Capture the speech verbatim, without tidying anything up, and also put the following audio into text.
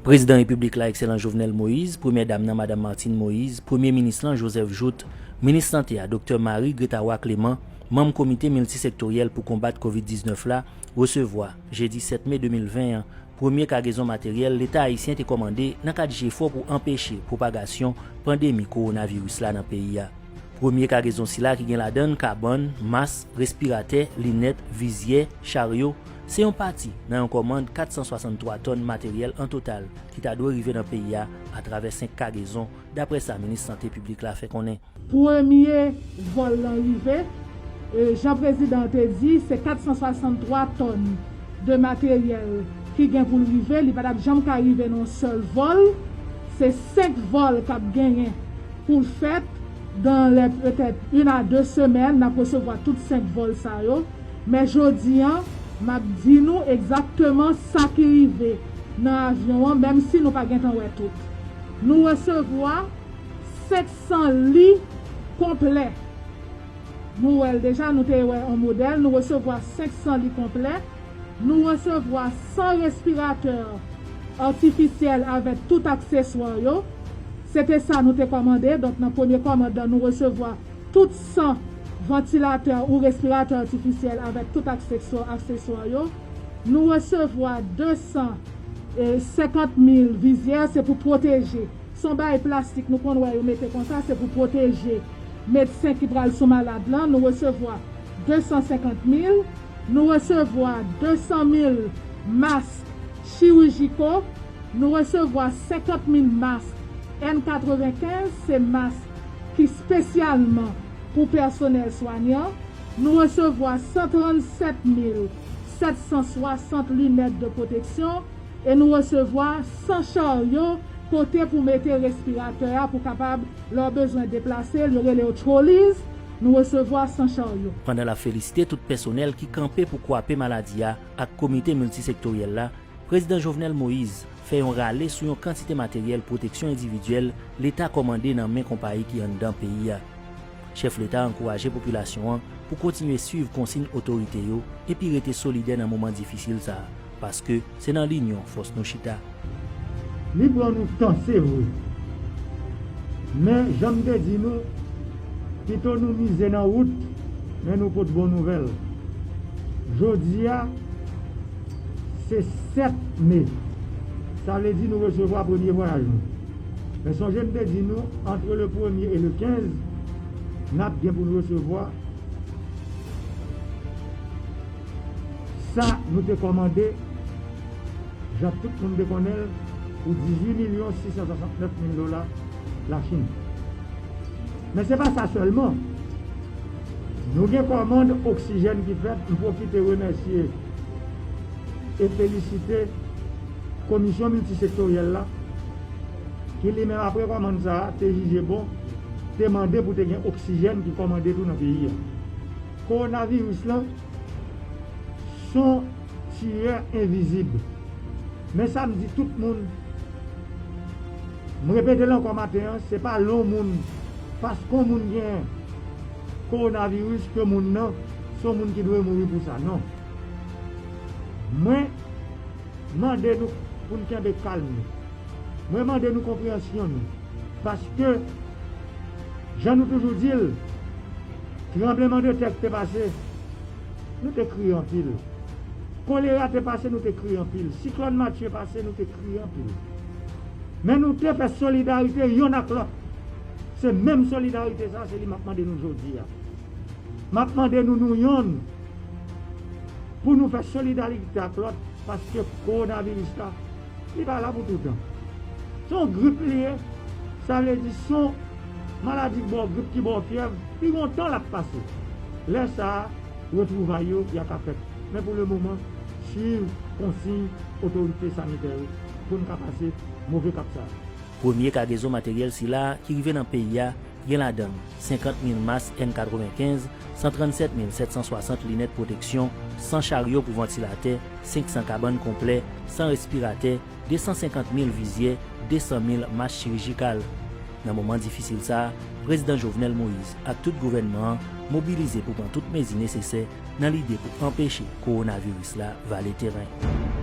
Prezidan Repiblik la, Ekselans Jovenel Moïse, Premyè Dam nan, Madanm Martine Moïse, Premye Minis lan, Joseph Jouthe, Minis Sante a, Doktè Marie Gretaroy Clément, manm Komite Miltisektoryèl pou konbat kovid diznèf la, resevwa, jedi sèt me de mil ven an, premye kagezon materyèl Leta ayisyen te kòmande nan kad jefò pou anpeche pwopagasyon pandemi kowonaviris la nan peyi a. Premye kagezon sila, ki gen ladan l kabann, mas, respiratè, linèt, vizyè, charyo, se yon pati nan yon kòmand kat san swasanntwa tòn materyèl an total ki ta dwe rive nan peyi a atravè senk kagezon, daprè sa minis sante piblik la fè konnen. Premye vòl lan rive, e, jan prezidan an te di, se kat san swasanntwa tòn de materyèl ki gen pou l rive. Li pa t ap janm ka rive nan yon sèl vòl. Se senk vòl k ap genyen pou l fèt. Dan lè petèt une à deux semaines, n ap resevwa tout senk vòl sa yo. Men jodi an, m ap di nou egzakteman sa ki rive nan avyon an, menm si nou pa gentan wè tout. Nou resevwa senk san li konplè. Nou wè l deja, nou te wè yon modèl, nou resevwa senk san li konplè. Nou resevwa san respiratè atifisyèl avèk tout akseswa yo. Se te sa nou te kòmande, donk nan premye kòmand lan, nou resevwa tout san vantilatè ou respiratè atifisyèl avèk tout akseswa, akseswa yo. Nou resevwa de san senkant mil vizyè, se pou pwoteje. Se yon bagay plastik nou konn wè yo mete konsa, se pou pwoteje medsen ki pral sou malad lan. Nou resevwa de san senkant mil. Nou resevwa de san mil mask chirijiko. Nou resevwa senkant mil mask N katrevenkenz, se mask ki espesyalman pou pèsonèl swanyan. Nou resevwa san trannsèt mil sèt san swasant linèt de pwoteksyon e nou resevwa san charyo kote pou mete respiratè a pou kapab, lè w bezwen deplase l, yo rele yo trolleys, nou resevwa san charyo. Pandan l ap felisite tout pèsonèl ki kanpe pou kwape maladi a ak Komite Miltisektoryèl la, Prezidan Jovenel Moïse fè yon rale sou yon kantite materyèl pwoteksyon endividyèl Leta kòmande nan men konpayi ki anndan peyi a. Chèf Leta ankouraje popilasyon an pou kontinye swiv konsiy otorite yo epi rete solidè nan moman difisil sa a, paske se nan linyon fòs nou chita. Li pran nou tan, se vre. Men, jan m te di nou, pito nou mize nan wout, men nou pot bon nouvèl. Jodi a, se sèt me. Sa vle di nou resevwa premye vwayaj nou. Men sonje m te di nou, antre le premye e le kenz, n ap gen pou n resevwa sa nou te kòmande, jan tout moun te konnen l, pou dizuit milyon sis san swasannnèf mil dola Lachin. Men se pa sa sèlman. Nou gen kòmand oksijèn ki fèt, m pwofite remèsye e felisite Komisyon Miltisektoryèl la, ki li menm, apre kòmand sa a, te jije bon, te mande pou te gen oksijèn ki kòmande tou nan peyi a. Kowonaviris lan, se yon tiyè envizib. Men sa m di tout moun, m repete l ankò maten an, se pa lè yon moun, paske yon moun gen kowonaviris ke moun nan, se yon moun ki dwe mouri pou sa, non. Mwen mande nou pou n kenbe kalm nou. Mwen mande nou konpreyansyon nou. Paske, jan nou toujou di l, tranblemanntè k te pase, nou te kriye anpil. Kolera te pase, nou te kriye anpil. Siklòn Matye pase, nou te kriye anpil. Men nou te fè solidarite yonn ak lòt. Se menm solidarite sa, se li m ap mande nou jodi a. M ap mande nou, nou yonn, pou nou fè solidarite ak lòt, paske kowonaviris la, li pa la pou toutan. Se yon grip li ye, sa vle di se yon maladi k ba w grip, ki ba w fyèv, li gen yon tan l ap pase. Lè sa a, retwouvay yo, y a ka fèt. Men pou le moman, swiv konsiy otorite sanitè yo pou n ka pase move kap sa a. Premye kagezon materyèl sila ki rive nan peyi a gen ladan l senkant mil mas N katrevenkenz, san trannsèt mil sèt san swasant linèt pwoteksyon, san charyo pou vantilatè, senk san kabann konplè, san respiratè, de san senkant mil vizyè, de san mil mas chirijikal. Nan moman difisil sa a, Prezidan Jovenel Moïse ak tout gouvènman an mobilize pou pran tout mezi nesesè nan lide pou anpeche kowonaviris la vale teren.